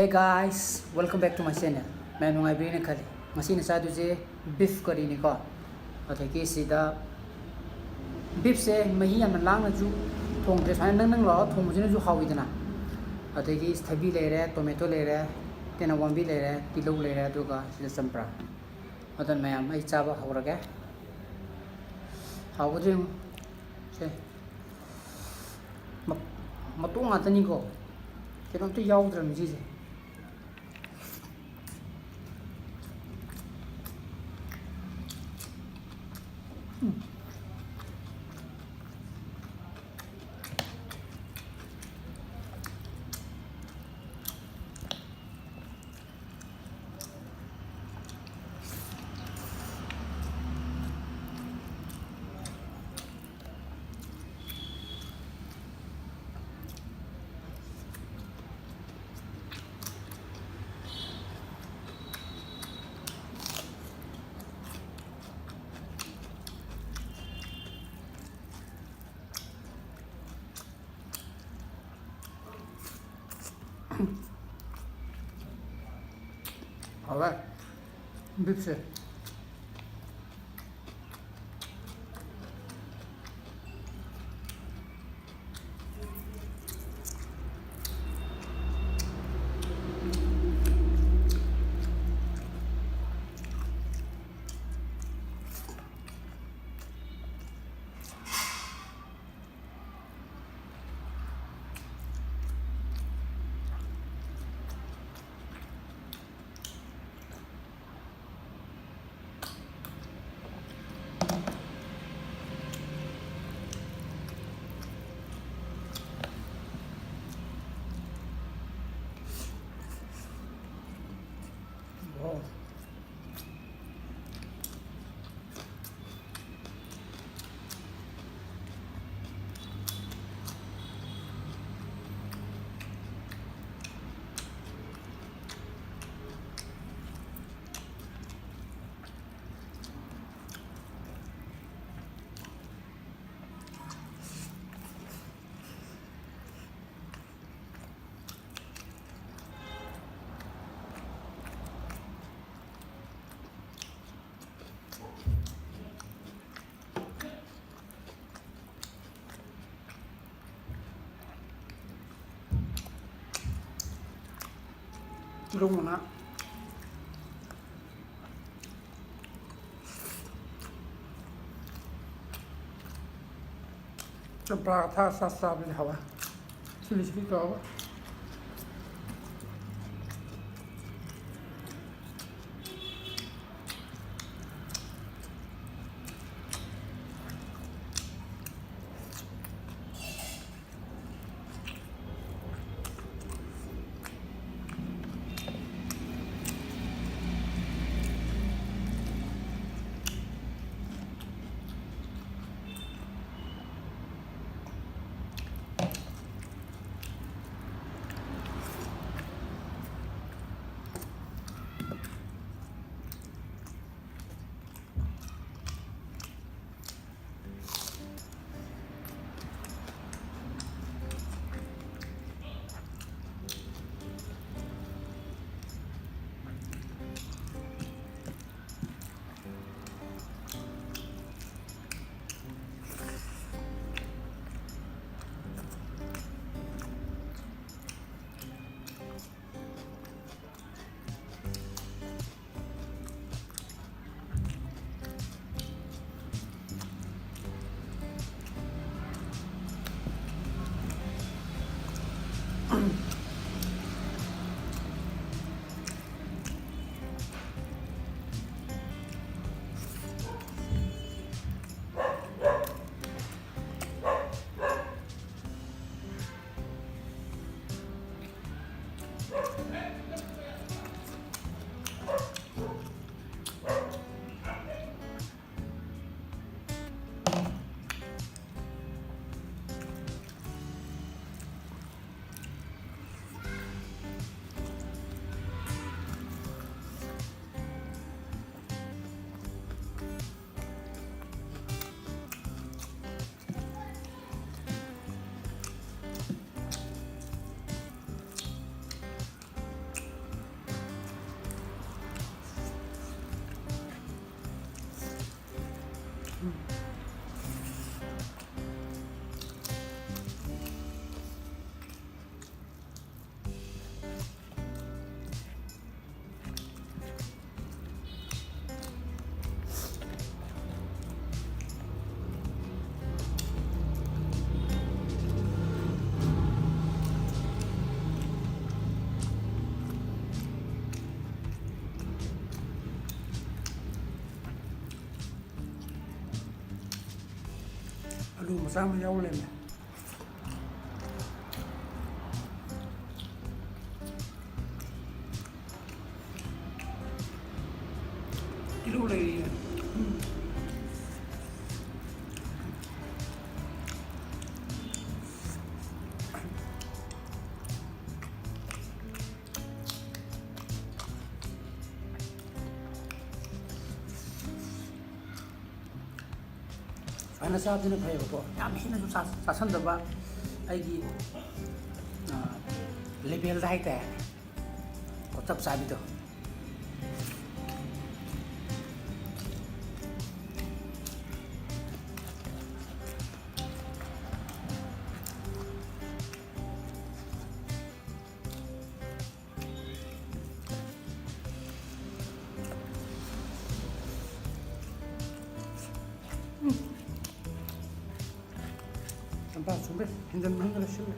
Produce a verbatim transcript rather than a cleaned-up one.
Hey guys, welcome back to my channel. ꯃꯌꯥꯝ ꯅꯨꯡꯉꯥꯏꯕꯤꯔꯤꯅ ꯈꯜꯂꯤ꯫ ꯉꯁꯤꯅ ꯆꯥꯗꯣꯏꯁꯦ beef curryꯅꯤꯀꯣ꯫ ꯑꯗꯒꯤ ꯁꯤꯗ beefꯁꯦ ꯃꯍꯤ ꯌꯥꯝꯅ ꯂꯥꯡꯅꯁꯨ ꯊꯣꯡꯗ꯭ꯔꯦ, ꯁꯨꯃꯥꯏꯅ ꯅꯪ ꯅꯪ ꯂꯥꯎꯔ ꯊꯣꯡꯕꯁꯤꯅꯁꯨ ꯍꯥꯎꯋꯤꯗꯅ꯫ ꯑꯗꯒꯤ ꯊꯕꯤ ꯂꯩꯔꯦ, tomato ꯂꯩꯔꯦ, ꯇꯦꯅꯧꯋꯥꯝꯕꯤ ꯂꯩꯔꯦ, ꯇꯤꯜꯍꯧ ꯂꯩꯔꯦ, ꯑꯗꯨꯒ ꯁꯤꯗ ꯆꯝꯄ꯭ꯔꯥ꯫ ꯑꯗꯨꯅ ꯃꯌꯥꯝ ꯑꯩ ꯆꯥꯕ ꯍꯧꯔꯒꯦ꯫ ꯍꯥꯎꯒꯗ꯭ꯔ ꯌꯦꯡꯉꯨ꯫ ꯁꯦ꯫ ꯃ-, ꯃꯇꯣꯡ ꯉꯥꯛꯇꯅꯤꯀꯣ꯫ ꯀꯩꯅꯣꯝꯇ ꯌꯥꯎꯗ꯭ꯔꯕꯅꯤ ꯁꯤꯁꯦ꯫ ꯎꯝ꯫ ꯍꯥꯎꯔꯦ꯫ Beefꯁꯦ꯫ ꯏꯔꯣꯟꯕꯅ ꯆꯝꯄ꯭ꯔꯥ ꯊꯥꯛꯑ ꯆꯥ ꯆꯥꯕꯗꯤ ꯍꯥꯎꯋꯦ꯫ ꯁꯤꯂꯤ ꯁꯤꯂꯤ ꯇꯧꯔꯒ꯫ ꯃꯆꯥ ꯑꯃ ꯌꯥꯎ ꯂꯩꯔꯝꯃꯦ꯫ ꯇꯤꯜꯍꯧ ꯂꯩꯔꯤꯌꯦ꯫ ꯁꯨꯃꯥꯏꯅ ꯆꯥꯕꯁꯤꯅ ꯐꯩꯌꯦꯕꯀꯣ, ꯌꯥꯝ ꯍꯦꯟꯅꯁꯨ ꯆꯥ-, ꯆꯥꯁꯟꯗꯕ, ꯑꯩꯒꯤ, ꯑ, ꯂꯦꯚꯦꯜꯗ ꯍꯥꯏꯇꯥꯔꯦ꯫ ꯆꯞ ꯆꯥꯕꯤꯗꯣ꯫ ꯆꯝꯄ꯭ꯔꯥ ꯁꯨꯝꯕ ꯍꯦꯟꯖꯟꯕ ꯍꯦꯟꯖꯜꯂ ꯁꯤꯜꯂꯦ꯫